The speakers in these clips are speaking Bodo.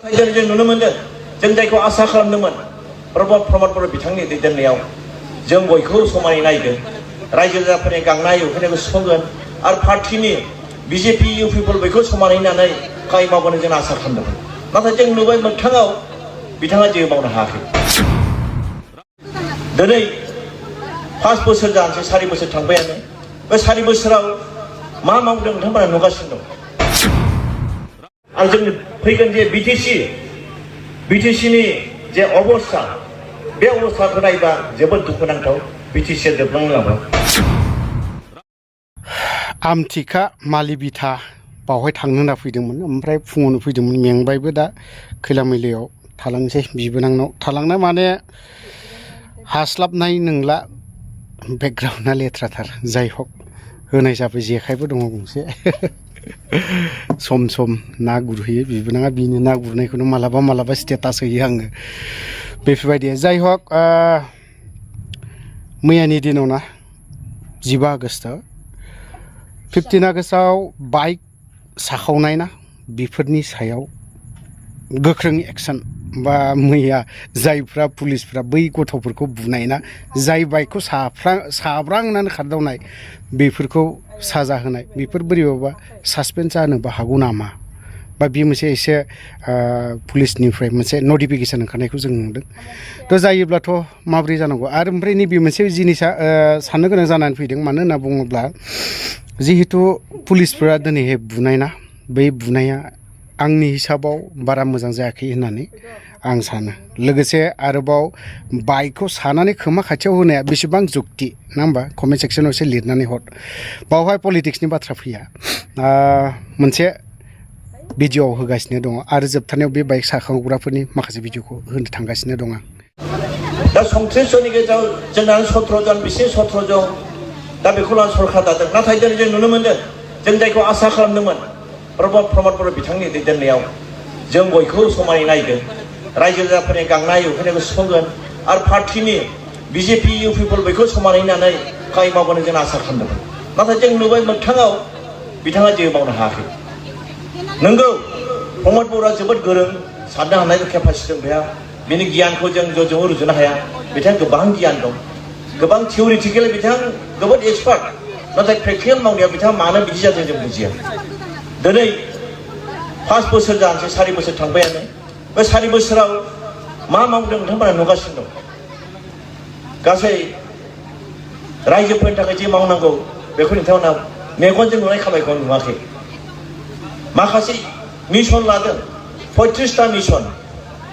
जों नुनो मोनदों जों जायखौ आसा खालामदोंमोन प्रमद बर' बिथांनि दैदेननायाव जों बयखौ समानै नायगोन रायजो राजाफोरनि गांनाय उखैनायखौ सुफुंगोन आरो पार्टिनि बिजेपि इउपिफोर बयखौ समानै नायनानै खामानि मावगोन जों आसा खालामदोंमोन नाथाय जों नुबाय मोगथाङाव बिथाङा जेबो मावनो हायाखै दिनै 5 बोसोर जानोसै 4 बोसोर थांबायानो बे 4 बोसोराव मा मावदों नोंथांमोना नुगासिनो दं आरो जों फैगोन जे बिटिसिनि जे अबस्था बे अबस्थाखौ नायबा जोबोद दुखुनांथाव बिटिसिआ जोबलांलांबाय आमथिखा मालिबिथा बावहाय थांनो होनना फैदोंमोन ओमफ्राय फुङावनो फैदोंमोन मेंबायबो दा खैला मैलायाव थालांसै बिबोनांनाव थालांनो माने हास्लाबनाय नंला बेकग्राउन्डआ लेथ्राथार जाय हक होनाय जाबाय जेखाइबो दङ गंसे सम सम ना गुरहैयो बिबोनाङा बिनो ना गुरनायखौनो मालाबा स्टेटास होयो आङो बेफोरबायदि जाय हक मैयानि दिनाव ना 15 आगष्ट 15 आगस्टआव बाइक साखावनाय ना बेफोरनि सायाव गोख्रों एक्सन बा मैया जायफ्रा पुलिसफ्रा बै गथ'फोरखौ बुनाय ना जाय बाइकखौ साब्रांनानै खारदावनाय बेफोरखौ साजा होनाय बेफोर बोरैबाबा सासपेन्ड जानोबो हागौ नामा बा बे मोनसे एसे पुलिसनिफ्राय मोनसे नटिफिकेसन ओंखारनायखौ जों नुदों थ' जायोब्लाथ' माबोरै जानांगौ आरो ओमफ्राय नैबे मोनसे जिनिसा साननो गोनां जानानै फैदों मानो होनना बुङोब्ला जिहेतु पुलिसफोरा दिनैहाय बुनाय ना बै बुनाया आंनि हिसाबाव बारा मोजां जायाखै होननानै आं सानो लोगोसे आरोबाव बाइकखौ सानानै खोमा खाथियाव होनाया बेसेबां जुक्ति ना होमबा कमेन्ट सेक्सनाव एसे लिरनानै हर बावहाय पलिटिक्सनि बाथ्रा फैया मोनसे भिडिअ'आव होगासिनो दङ आरो जोबथारनायाव बे बाइक साखावग्राफोरनि माखासे भिडिअ'खौ होनो थांगासिनो दङ दा संश्लिष्टनि गेजेराव जोंना 17 जन बिसिनि 17 जन दा बेखौ लानानै सरकार दादों नाथाय दिनै जों नुनो मोनदों जों जायखौ आसा खालामदोंमोन प्रमद बर' बिथांनि दैदेननायाव जों बयखौ समानै नायगोन रायजो राजाफोरनि गांनाय उखैनायखौ सुफुंगोन आरो पार्टिनि बिजेपि इउपिफोर बयखौ समानै नायनानै खामानि मावगोन जों आसा खालामदोंमोन नाथाय जों नुबाय मोगथाङाव बिथाङा जेबो मावनो हायाखै नंगौ प्रमद बर'आ जोबोद गोरों साननो हानाय केपासिटि दं बेहा बिनि गियानखौ जों ज'जों रुजुनो हाया बिथाङा गोबां गियान दं गोबां थियरिटिकेल बिथां जोबोद एक्सपार्ट नाथाय प्रेक्टिकेल मावनायाव बिथाङा मानो बिदि जादों जों बुजिया दिनै 5 बोसोर जानोसै 4 बोसोर थांबायानो बे 4 बोसोराव मा मावदों नोंथांमोना नुगासिनो दं गासै रायजोफोरनि थाखाय जे मावनांगौ बेखौ नोंथांमोना मेगनजों नुनाय खामानिखौ नुवाखै माखासे मिशन लादों 35टा मिशन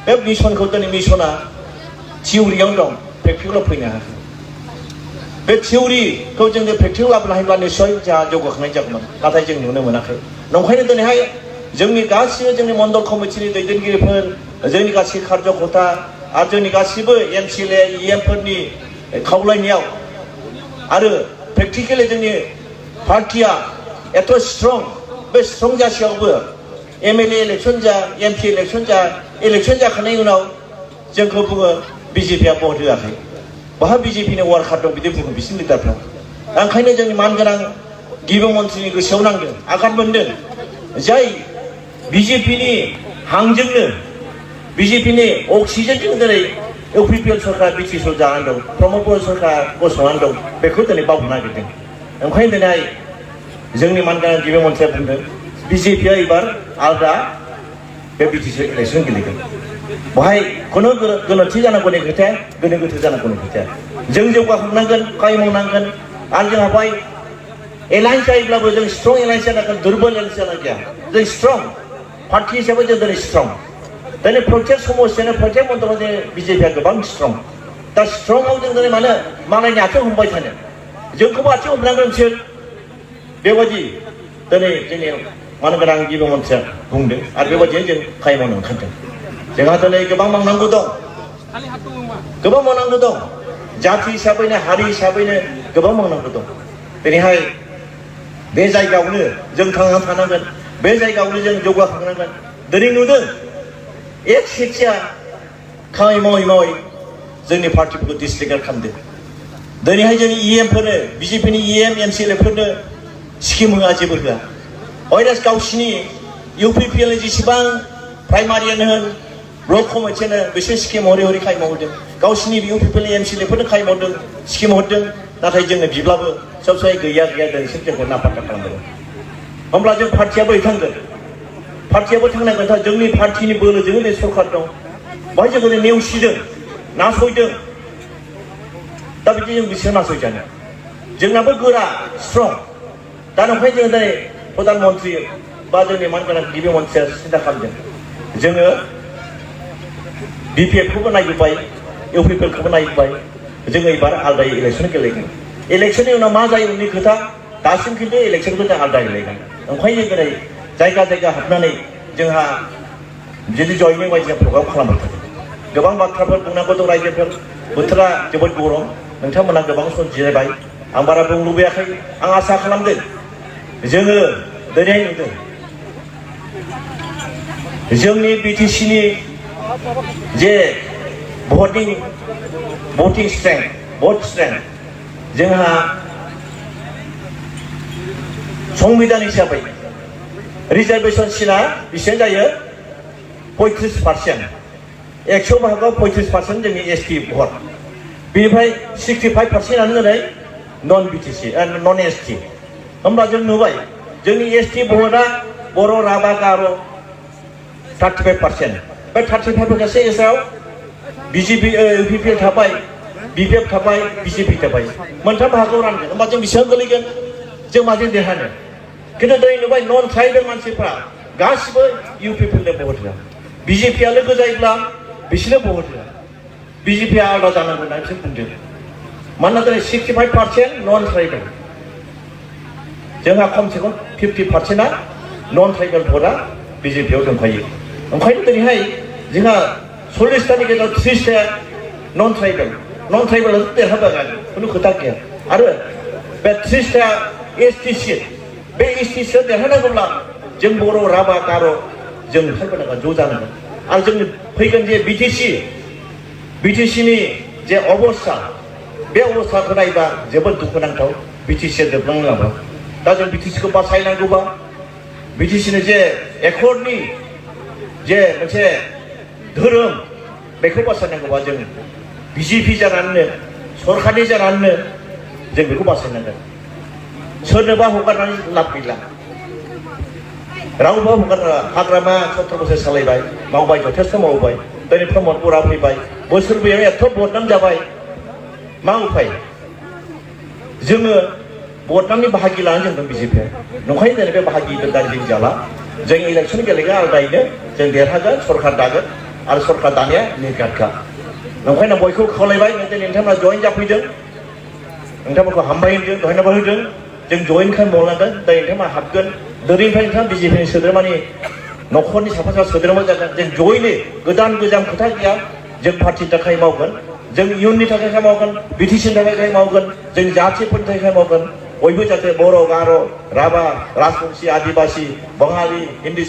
बे मिशनखौ दिनै मिशना थियरियाव दं प्रेक्टिकेलाव फैनो हायाखै बे थियरिखौ जोङो प्रेक्टिकेल लाबोनो हायोब्ला निस्सय जोंहा जौगाखांनाय जागौमोन नाथाय जों नुनो मोनाखै नंखायनो दिनैहाय जोंनि गासिबो जोंनि मण्डल कमिटिनि दैदेनगिरिफोर जोंनि गासै कार्जकर्ता आरो जोंनि गासिबो एमसिएलए इएमफोरनि खावलायनायाव आरो प्रेक्टिकेलि जोंनि पार्टिया एथ' स्ट्रं बे स्ट्रं जासेयावबो एमएलए इलेक्सन जा एमपि इलेक्सन जाखांनायनि उनाव जोंखौ बुङो बिजेपिआ भट होआखै बहा बिजेपिनि वार्कार दं बिदि बुङो बिसिनि लिडारफ्रा ओंखायनो जोंनि मानगोनां गिबि मन्थ्रिनि गोसोआव नांदों आघात मोनदों जाय बिजेपिनि हांजोंनो बिजेपिनि अक्सिजेनजों दिनै इउपिपिएल सरकार बिटिसिआव जानानै दं प्रमद बर' सरकार गसंनानै दं बेखौ दिनै बावनो नागिरदों ओंखायनो दिनै जोंनि मानगोनां गिबि मन्थ्रिया बुंदों बिजेपिआ एबार आलादा बे बिटिसि इलेक्सन गेलेगोन बेवहाय खुनु गोरोन्थि जानांगौनि खोथाया गोनो गोथो जानांगौनि खोथाया जों जौगाखांनांगोन खामानि मावनांगोन आरो जोंहा बेवहाय एलायन्स जायोब्लाबो जों स्ट्रं एलायन्स जानांगोन दुर्बल एलायन्स जानांगोन जों स्ट्रं पार्टि हिसाबै जों दिनै स्ट्रं दिनै प्रत्येक समस्यानो प्रत्येक मन्डलाव जों बिजेपिआ गोबां स्ट्रं दा स्ट्रंआव जों दिनै मानो मालायनि आथिं हमबाय थानो जोंखौबो आथिं हमनांगोन बिसोर बेबायदि दिनै जोंनि मानगोनां गिबि मन्थ्रिया बुंदों आरो बेबायदिनो जों खामानि मावनो ओंखारदों जोंहा दिनै गोबां मावनांगौ दं जाथि हिसाबैनो हारि हिसाबैनो गोबां मावनांगौ दं दिनैहाय बे जायगायावनो जों थांनानै थानांगोन बे जायगायावनो जों जौगाखांनांगोन दिनै नुदों एक सेथिया खामानि मावै जोंनि पार्टिफोरखौ डिसलिगार खालामदों दिनैहाय जोंनि इएमफोरनो बिजेपिनि इएम एमसिएलएफोरनो स्किम होआ जेबो होआ अयरास गावसिनि इउपिपिएलनि जेसेबां प्राइमारियानो होन ब्लक कमिटियानो बिसोर स्किम हरै हरै खाय मावदों गावसिनि इउपिपिएलनि एमसिएलएफोरनो खाय मावदों स्किम हरदों नाथाय जोङो बिब्लाबो सब समाय गैया दिनैसिम जोंखौ नापात्ता खालामदों होमब्ला जों पार्टियाबो थांगोन पार्टियाबो थांनांगोन जोंनि पार्टिनि बोलोजों बे सरकार दं बाहाय जोंखौ नेवसिदों नासयदों दा बिदि जों बिसोर नासयजानो जोंनाबो गोरा स्ट्रं दा नंखाय जोङो दिनै प्रधान मन्त्रि बा जोंनि मानगोनां गिबि मन्थ्रिया सिन्था खालामदों जोङो बिपिएफखौबो नायबोबाय इउपिपिएलखौबो नायबोबाय जोङो एबार आलदायै इलेक्सन गेलेगोन इलेक्सननि उनाव मा जायो उननि खोथा दासिम खिन्थु इलेक्सनखौ जों आलदा गेलेगोन ओंखायनो दिनै जायगा जायगा हाबनानै जोंहा जुदि जयनिं बायदिसिना प्रग्राम खालामबाय थादों गोबां बाथ्राफोर बुंनांगौ दं रायजोफोर बोथोरा जोबोद गरम नोंथांमोना गोबां सम जिरायबाय आं बारा बुंनो लुबैयाखै आं आसा खालामदों जोङो दिनै नुदों जोंनि बिटिसिनि जे भटिं स्ट्रेंथ भट स्ट्रेंथ जोंहा संबिधान हिसाबै रिजार्भेसन सिना बेसेबां जायो 35% 100 बाहागोआव 35% जोंनि एसटि भट बेनिफ्राय 65%आनो दिनै नन बिटिसि नन एसटि होमब्ला जों नुबाय जोंनि एसटि भटआ बर' राभा गार' 35% बे 35% गेजेराव बिजेपि इउपिपिएल थाबाय बिपिएफ थाबाय बिजेपि थाबाय मोनथाम बाहागोआव रानगोन होमबा जों बेसेबां गोलैगोन जों माजों देरहानो खिन्थु दिनै नुबाय नन ट्राइबेल मानसिफ्रा गासिबो इउपिपिएलनो भट होआ बिजेपिआ लोगो जायोब्ला बिसोरनो भट होआ बिजेपिआ आलादा जानांगौ होननानै बिसोर बुंदों मानोना दिनै 65% नन ट्राइबेल जोंहा खमसे खम 50%आ नन ट्राइबेल भटआ बिजेपिआव दंखायो ओंखायनो दिनैहाय जोंहा 40टानि गेजेराव 30टाया नन ट्राइबेल देरहाबाय खुनु खोथा गैया आरो बे 30टा एसटि सिट बे एसटि सिटआव देरहानांगौब्ला जों बर' राभा गार' जों ओंखारबोनांगोन ज' जानांगोन आरो जोंनि फैगोन जे बिटिसिनि जे अबस्था बे अबस्थाखौ नायबा जोबोद दुखुनांथाव बिटिसिआ जोबलांलांबाय दा जों बिटिसिखौ बासायनांगौबा बिटिसिनि जे एकर्डनि जे मोनसे धोरोम बेखौ बासायनांगौबा जों बिजेपि जानानैनो सरकारनि जानानैनो जों बेखौ बासायनांगोन सोरनोबा हगारनानै लाब गैला रावबो हगारना हाग्रामा 17 बोसोर सालायबाय मावबाय जथेस्थ मावबाय दिनै प्रमद बरा फैबाय बोसोरब्रैयाव एथ' बदनाम जाबाय मा उफाय जोङो बदनामनि बाहागि लानानै जों दं बिजेपिआ नंखायनो दिनै बे बाहागि दारिजों जाला जों इलेक्सन गेलेगोन आलदायैनो जों देरहागोन सरकार दागोन आरो सरकार दानाया निर्घातखा नंखायनो बयखौ खावलायबाय दिनै नोंथांमोना जयेन जाफैदों नोंथांमोनखौ हामबाय होदों धन्यबाद होदों जों जयेन खालामबावनांगोन दिनै नोंथांमोना हाबगोन दिनैनिफ्राय नोंथाङा बिजेपिनि सोद्रोमानि न'खरनि साफा साफा सोद्रोमा जागोन जों जयैनो गोदान गोजाम खोथा गैया जों पार्टिनि थाखाय मावगोन जों इयुननि थाखाय मावगोन बिटिसिनि थाखाय मावगोन जों जाथिफोरनि थाखाय मावगोन बयबो जाहाथे बर' गार' राभा राजबंसि आदिबासि बाङालि हिन्दी